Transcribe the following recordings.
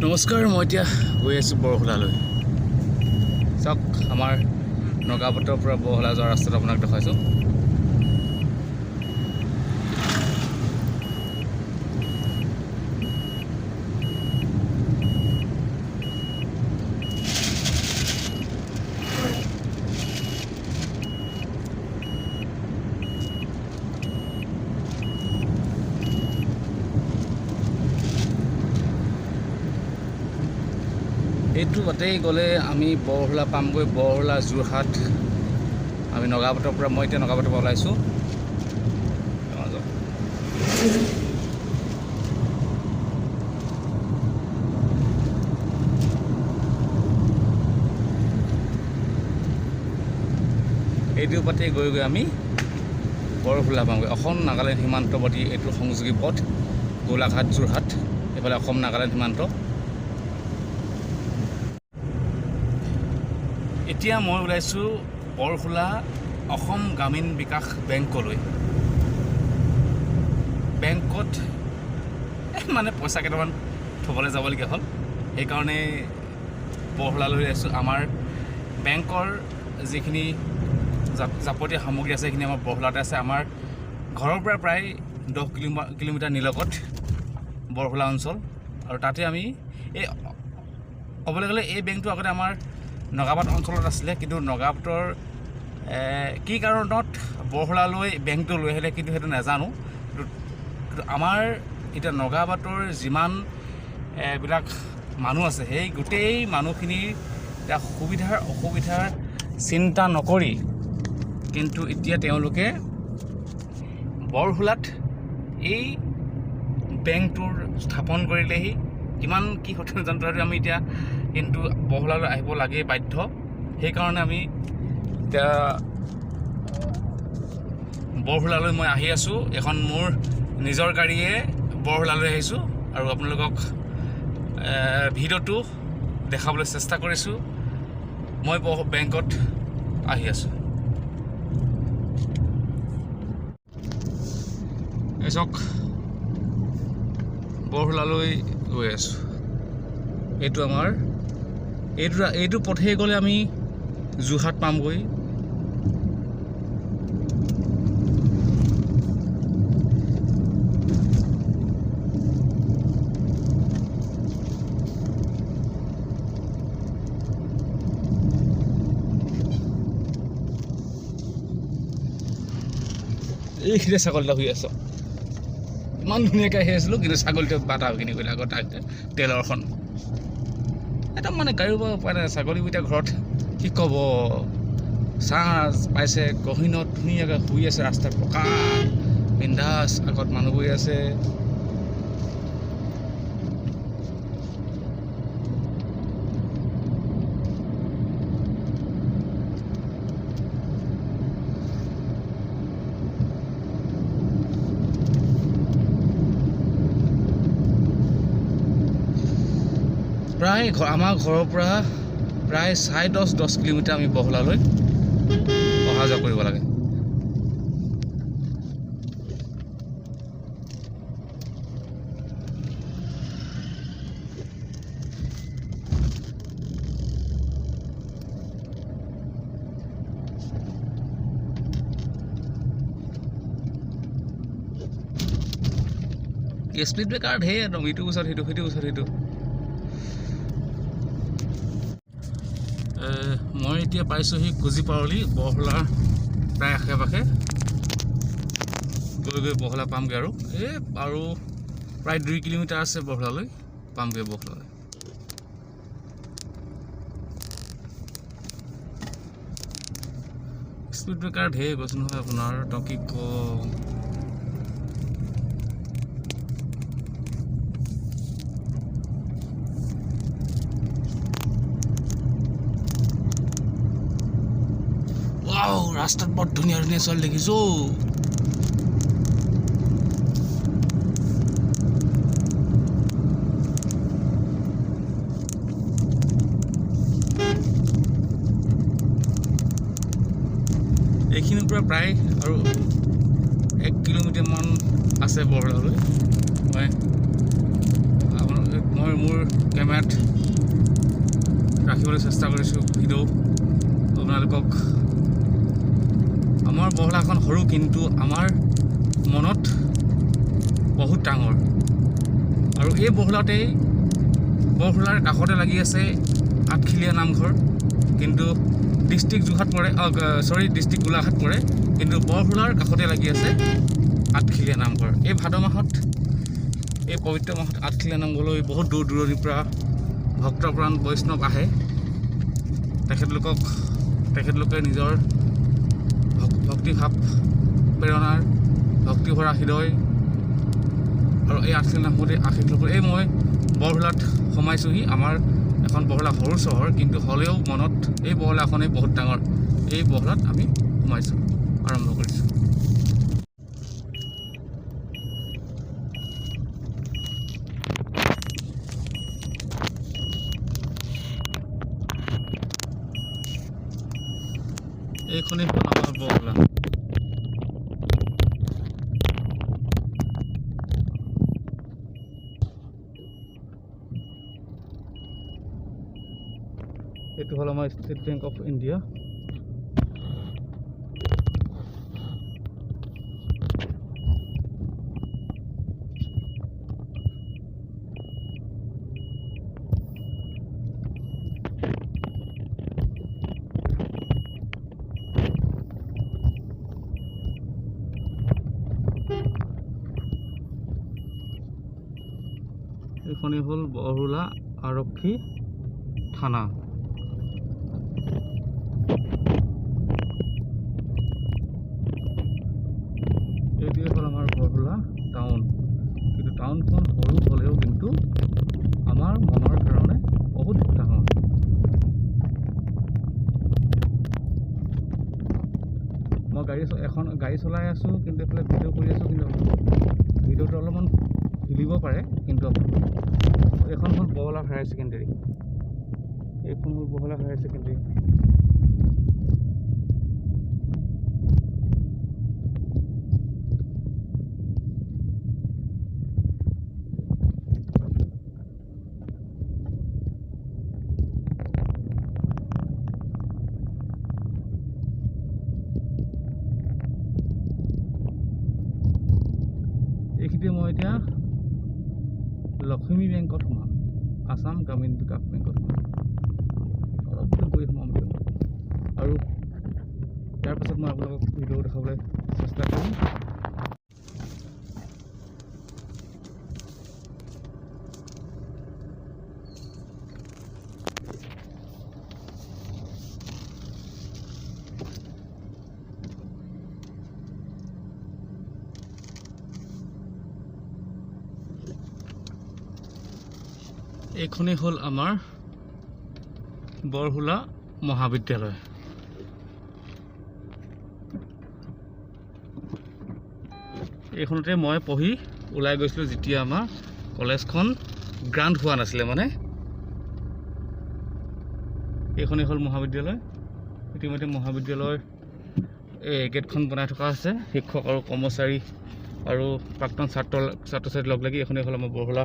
নমস্কাৰ, মই এতিয়া গৈ আছোঁ বৰহোলালৈ। চাওক, আমাৰ নগাপাটৰ পৰা বৰহোলা যোৱা ৰাস্তাটো আপোনাক দেখুৱাইছোঁ। এইটো বাটেই গ'লে আমি বৰহোলা পামগৈ। বৰহোলা, যোৰহাট। আমি নগাপাটৰ পৰা, মই এতিয়া নগাপাটৰ পৰা ওলাইছোঁ। এইটো বাটেই গৈ গৈ আমি বৰহোলা পামগৈ। অসম নাগালেণ্ড সীমান্তৱৰ্তী এইটো সংযোগী পথ, গোলাঘাট যোৰহাট, এইফালে অসম নাগালেণ্ড সীমান্ত। এতিয়া মই ওলাইছোঁ বৰহোলা অসম গ্ৰামীণ বিকাশ বেংকলৈ। বেংকত মানে পইচা কেইটামান থ'বলৈ যাবলগীয়া হ'ল, সেইকাৰণে বৰহোলালৈ আহিছোঁ। আমাৰ বেংকৰ যিখিনি যাৱতীয় সামগ্ৰী আছে, সেইখিনি আমাৰ বৰহোলাতে আছে। আমাৰ ঘৰৰ পৰা প্ৰায় 10 কিলোমিটাৰ নিলগত বৰহোলা অঞ্চল। আৰু তাতে আমি এই ক'বলৈ গ'লে এই বেংকটো আগতে আমাৰ নগাপাট অঞ্চলত আছিলে, কিন্তু নগাপাটৰ কি কাৰণত বৰহোলালৈ বেংকটো লৈ আহিলে কিন্তু সেইটো নাজানো। কিন্তু আমাৰ এতিয়া নগাবাটৰ যিমান বিলাক মানুহ আছে, সেই গোটেই মানুহখিনিৰ এতিয়া সুবিধাৰ অসুবিধাৰ চিন্তা নকৰি কিন্তু এতিয়া তেওঁলোকে বৰহোলাত এই বেংকটোৰ স্থাপন কৰিলেহি। কিমান কি সঠিক নাজানো, তথাপিও আমি এতিয়া কিন্তু বৰহোলালৈ আহিব লাগে বাধ্য। সেইকাৰণে আমি এতিয়া বৰহোলালৈ মই আহি আছোঁ। এখন মোৰ নিজৰ গাড়ীয়ে বৰহোলালৈ আহিছোঁ আৰু আপোনালোকক ভিডিঅ'টো দেখাবলৈ চেষ্টা কৰিছোঁ। মই বেংকত আহি আছোঁ। এই চাওক, বৰহোলালৈ গৈ আছোঁ। এইটো আমাৰ এইটো পথে গ'লে আমি যোৰহাট পামগৈ। এইখিনিতে ছাগলী এটা শুই আছে। ইমান ধুনীয়াকৈ আহি আছিলোঁ, কিন্তু ছাগলীটোৱে বাধা কিনি কৰিলে আগত তেলৰখন একদম মানে গাড়ীৰ পৰা উপায় নাই। ছাগলীবোৰ এতিয়া ঘৰত কি ক'ব, ছাঁ পাইছে, গহীনত ধুনীয়াকৈ শুই আছে ৰাস্তাত পকা বিন্দাছ। আগত মানুহ গৈ আছে। প্ৰায় আমাৰ ঘৰৰ পৰা প্ৰায় 10.5 10 কিলোমিটাৰ আমি বৰহোলালৈ অহা যোৱা কৰিব লাগে। স্পীড ব্ৰেকাৰ ঢেৰ একদম, ইটো পিছত সিটো, সিটো পিছত সিটো। মই এতিয়া পাইছোঁহি কুঁজীপাৰলি, বৰহোলাৰ প্ৰায় আশে পাশে। গৈ গৈ বৰহোলা পামগৈ আৰু এই আৰু প্ৰায় 2 কিলোমিটাৰ আছে বৰহোলালৈ, পামগৈ বৰহোলালৈ। স্পীড ব্ৰেকাৰ ঢেৰ গৈছোঁ নহয় আপোনাৰ, তো কি কম। ৱাও, ৰাস্তাত বৰ ধুনীয়া ধুনীয়া ছোৱালী দেখিছোঁ। এইখিনিৰ পৰা প্ৰায় আৰু 1কিলোমিটাৰমান আছে বৰহোলালৈ। মই আপোনালোক মই মোৰ কেমেৰা কেমেৰাত ৰাখিবলৈ চেষ্টা কৰিছোঁ ভিডিঅ' আপোনালোকক। আমাৰ বৰহোলাখন সৰু, কিন্তু আমাৰ মনত বহুত ডাঙৰ। আৰু এই বৰহোলাতেই, বৰহোলাৰ কাষতে লাগি আছে আঠখিলীয়া নামঘৰ, কিন্তু ডিষ্ট্ৰিক্ট যোৰহাট পৰে, চৰি, ডিষ্ট্ৰিক্ট গোলাঘাট পৰে, কিন্তু বৰহোলাৰ কাষতে লাগি আছে আঠখিলীয়া নামঘৰ। এই ভাদ মাহত, এই পবিত্ৰ মাহত আঠখিলীয়া নামঘৰলৈ বহুত দূৰ দূৰণিৰ পৰা ভক্তপ্ৰাণ বৈষ্ণৱ আহে। তেখেতলোকে নিজৰ ভক্তিভাৱ প্ৰেৰণাৰ ভক্তি ভৰা হৃদয় আৰু এই আঠখিলীয়া নামঘৰতে আশীষ ল'ব। এই মই বৰহোলাত সোমাইছোঁহি। আমাৰ এখন বৰহোলা সৰু চহৰ, কিন্তু হ'লেও মনত এই বৰহোলাখনেই বহুত ডাঙৰ। এই বৰহোলাত আমি সোমাইছোঁ, আৰম্ভ কৰিছোঁ। এইখনেই হ'ল আমাৰ বৰহোলা। এইটো হ'ল আমাৰ ষ্টেট বেংক অফ ইণ্ডিয়া। এইখনেই হ'ল বৰহোলা আৰক্ষী থানা। এইটোৱে হ'ল আমাৰ বৰহোলা টাউন। কিন্তু টাউনখন সৰু হ'লেও কিন্তু আমাৰ মনৰ কাৰণে বহুত ডাঙৰ। মই এখন গাড়ী চলাই আছোঁ, কিন্তু এইফালে ভিডিঅ' কৰি আছোঁ, কিন্তু ভিডিঅ'টো অলপমান হিলিব পাৰে। কিন্তু এইখন হ'ল বৰহোলা হায়াৰ ছেকেণ্ডেৰী। এইখন হ'ল বৰহোলা হায়াৰ ছেকেণ্ডেৰী। এইখিনিতে মই এতিয়া লখিমী বেংকত সোমাম, আছাম গ্ৰামীণ বিকাশ বেংকত সোমাম। অলপ দূৰ গৈ সোমাম এতিয়া মই, আৰু ইয়াৰ পাছত মই আপোনালোকক ভিডিঅ' দেখাবলৈ চেষ্টা কৰিম। এইখনেই হ'ল আমাৰ বৰহোলা মহাবিদ্যালয়। এইখনতে মই পঢ়ি ওলাই গৈছিলোঁ যেতিয়া আমাৰ কলেজখন গ্ৰাণ্ট হোৱা নাছিলে। এইখনেই হ'ল মহাবিদ্যালয়। ইতিমধ্যে মহাবিদ্যালয়ৰ এই গেটখন বনাই থকা আছে। শিক্ষক আৰু কৰ্মচাৰী আৰু প্ৰাক্তন ছাত্ৰ ছাত্ৰী লগ লাগি এইখনেই হ'ল আমাৰ বৰহোলা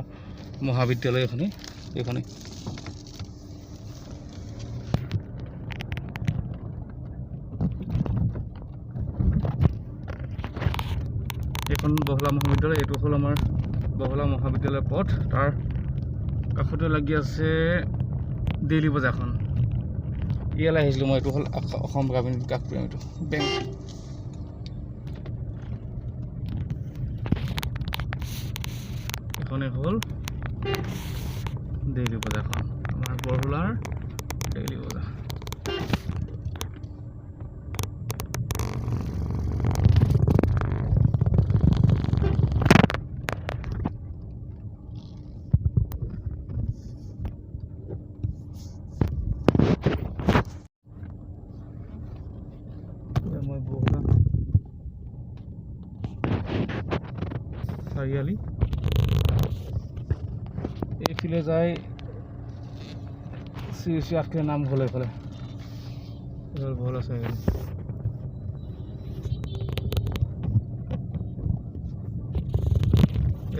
মহাবিদ্যালয়। এইখনেই। এইখন বৰহোলা মহাবিদ্যালয়। এইটো হ'ল আমাৰ বৰহোলা মহাবিদ্যালয়ৰ পথ। তাৰ কাষতে লাগি আছে ডেইলি বজাৰখন। ইয়ালৈ আহিছিলোঁ মই। এইটো হ'ল অসম গ্ৰামীণ বিকাশ এইটো বেংক। এইখনেই হ'ল ডেইলি বজাৰখন, আমাৰ বৰহোলাৰ ডেইলি বজাৰ। মই বৰহোলা চাৰিআলি এইফালে যায় শ্ৰী শ্ৰী আঠখেলীয়া নামঘৰলৈ। এইফালে বৰহোলা চাৰিআলি।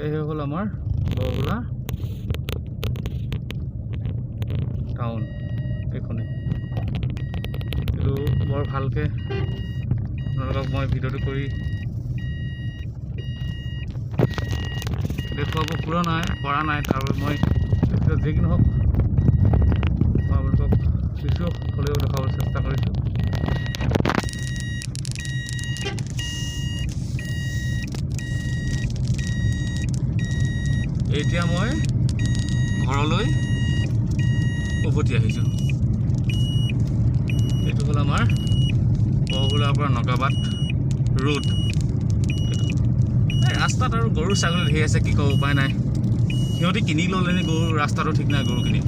এই হ'ল আমাৰ বৰহোলা টাউন এইখনে। এইটো বৰ ভালকৈ আপোনালোকক মই ভিডিঅ'টো কৰি দেখুৱাব পৰা নাই, তাৰ বাবে মই যি কি নহওক মই আপোনালোকক কিছু হ'লেও দেখাবলৈ চেষ্টা কৰিছোঁ। এতিয়া মই ঘৰলৈ উভতি আহিছোঁ। এইটো হ'ল আমাৰ বৰহোলাৰ পৰা নগাবাট ৰোড। এই ৰাস্তাত আৰু গৰু ছাগলী ধেৰ আছে, কি ক'ব, উপায় নাই। সিহঁতি কিনি ল'লে নে গৰু, ৰাস্তাটো ঠিক নাই গৰুখিনি,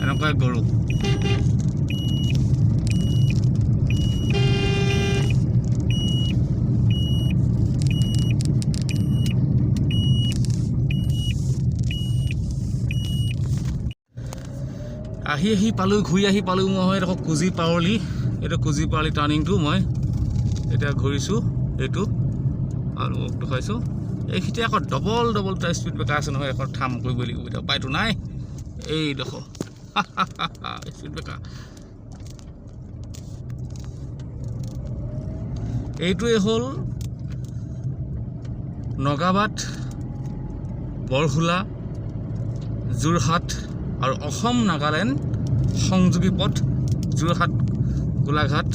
এনেকুৱাই গৰু। আহি আহি পালোঁ, ঘূৰি আহি পালোঁ মই এইডোখৰ কুজি পাৰলি। এইটো কুজি পাৰলি টাৰ্ণিংটো মই এতিয়া ঘূৰিছোঁ এইটো আৰু দেখুৱাইছোঁ। এইখিনিতে আকৌ ডবল ডবল এটা স্পীড ব্ৰেকাৰ আছে নহয়, এখন থাম কৰিবই লাগিব এতিয়া, উপায়টো নাই। এইডোখৰ স্পীড ব্ৰেকাৰ। এইটোৱে হ'ল নগাবাট, বৰহোলা, যোৰহাট আৰু অসম নাগালেণ্ড সংযোগী পথ যোৰহাট গোলাঘাট।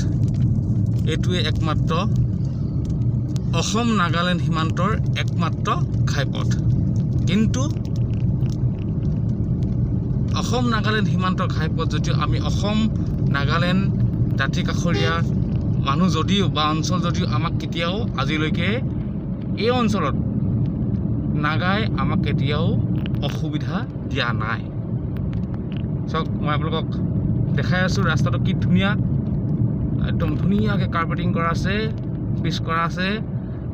এইটোৱে একমাত্ৰ অসম নাগালেণ্ড সীমান্তৰ একমাত্ৰ ঘাইপথ। কিন্তু অসম নাগালেণ্ড সীমান্তৰ ঘাইপথ যদিও আমি অসম নাগালেণ্ড দাঁতি কাষৰীয়া মানুহ যদিও বা অঞ্চল যদিও আমাক কেতিয়াও আজিলৈকে এই অঞ্চলত নাগাই আমাক কেতিয়াও অসুবিধা দিয়া নাই। চাওক, মই আপোনালোকক দেখাই আছোঁ ৰাস্তাটো কি ধুনীয়া, একদম ধুনীয়াকৈ কাৰ্পেটিং কৰা আছে, পিচ কৰা আছে।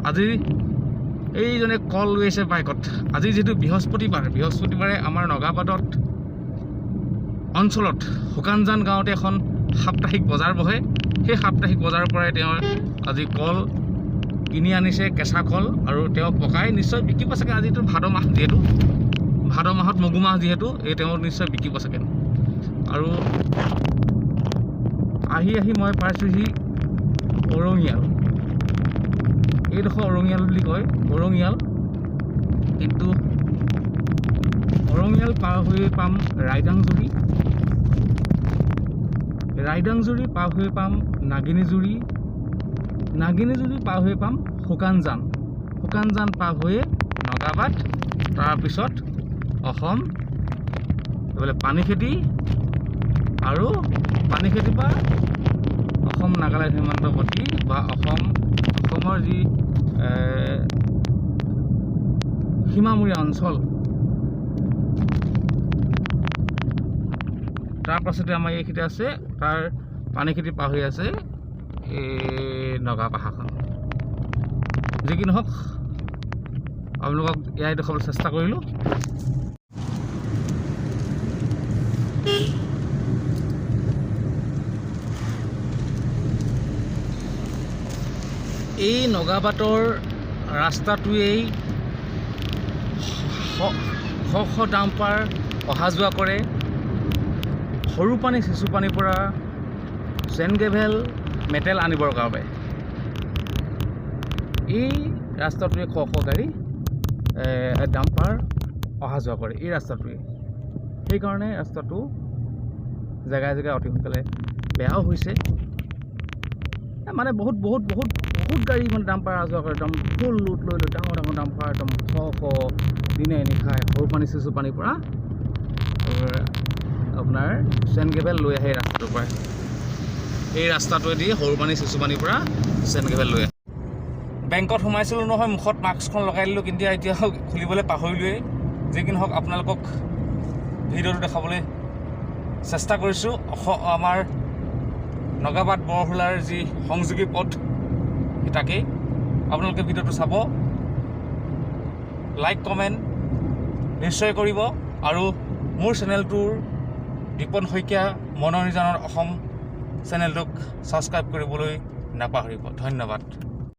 আজি এইজনে কল লৈ আছে বাইকত। আজি যিহেতু বৃহস্পতিবাৰ, বৃহস্পতিবাৰে আমাৰ নগাবাটত অঞ্চলত শুকানজান গাঁৱতে এখন সাপ্তাহিক বজাৰ বহে। সেই সাপ্তাহিক বজাৰৰ পৰাই তেওঁ আজি কল কিনি আনিছে, কেঁচা কল, আৰু তেওঁ পকাই নিশ্চয় বিকিব চাগে। আজিতো ভাদ মাহ যিহেতু, ভাদ মাহত মগু মাহ যিহেতু, এই তেওঁ নিশ্চয় বিকিব চাগে। আৰু আহি আহি মই পাইছোঁহি অৰঙিয়াল। এইডোখৰ অৰঙিয়াল বুলি কয়, অৰঙিয়াল। কিন্তু অৰঙিয়াল পাৰ হৈ পাম ৰাইডাংজুৰি, ৰাইডাংজুৰি পাৰ হৈ পাম নাগিনীজুৰি, নাগিনীজুৰি পাৰ হৈ পাম শুকানজান, শুকানজান পাৰ হৈয়ে নগাবাট, তাৰপিছত অসম, এইফালে পানীখেতি, আৰু পানীখেতিৰ পৰা অসম নাগালেণ্ড সীমান্তৱৰ্তী বা অসমৰ যি সীমামূৰীয়া অঞ্চল। তাৰ পাছতে আমাৰ এইখিনিতে আছে, তাৰ পানীখেতি পাৰ হৈ আছে এই নগা পাহাৰখন। যি কি নহওক, আপোনালোকক এয়াই দেখুৱাবলৈ চেষ্টা কৰিলোঁ। এই নগাবাটৰ ৰাস্তাটোৱেই শ শ ডাম্পাৰ অহা যোৱা কৰে সৰু পানী চেঁচু পানীৰ পৰা চেণ্ড গ্ৰেভেল মেটেল আনিবৰ কাৰণে। এই ৰাস্তাটোৱে শ শ গাড়ী ডাম্পাৰ অহা যোৱা কৰে এই ৰাস্তাটোৱে। সেইকাৰণে ৰাস্তাটো জেগাই জেগাই অতি সোনকালে বেয়াও হৈছে। মানে বহুত বহুত বহুত বহুত গাড়ী মানে ডাম্পাৰ অহা যোৱা কৰে, একদম ফুল লোড লৈ লৈ ডাঙৰ ডাঙৰ ডাম্পাৰ একদম শ শ দিনে নিশাই সৰু পানী চেঁচু পানীৰ পৰা আপোনাৰ চেণ্ড গ্ৰেভেল লৈ আহে এই ৰাস্তাটোৰ পৰাই। এই ৰাস্তাটোৱেদি সৰু পানী চেঁচু পানীৰ পৰা চেণ্ড গ্ৰেভেল লৈ আহে। বেংকত সোমাইছিলোঁ নহয়, মুখত মাস্কখন লগাই দিলোঁ, কিন্তু এতিয়া খুলিবলৈ পাহৰিলোৱেই। যি কি নহওক, আপোনালোকক ভিডিঅ'টো দেখাবলৈ চেষ্টা কৰিছোঁ। আমাৰ নগাবাট বৰহোলাৰ যি সংযোগী পথ, সেই তাকেই আপোনালোকে ভিডিঅ'টো চাব, লাইক কমেণ্ট নিশ্চয় কৰিব আৰু মোৰ চেনেলটোৰ দীপন শইকীয়া মনোৰঞ্জনৰ অসম চেনেলটোক ছাবস্ক্ৰাইব কৰিবলৈ নাপাহৰিব। ধন্যবাদ।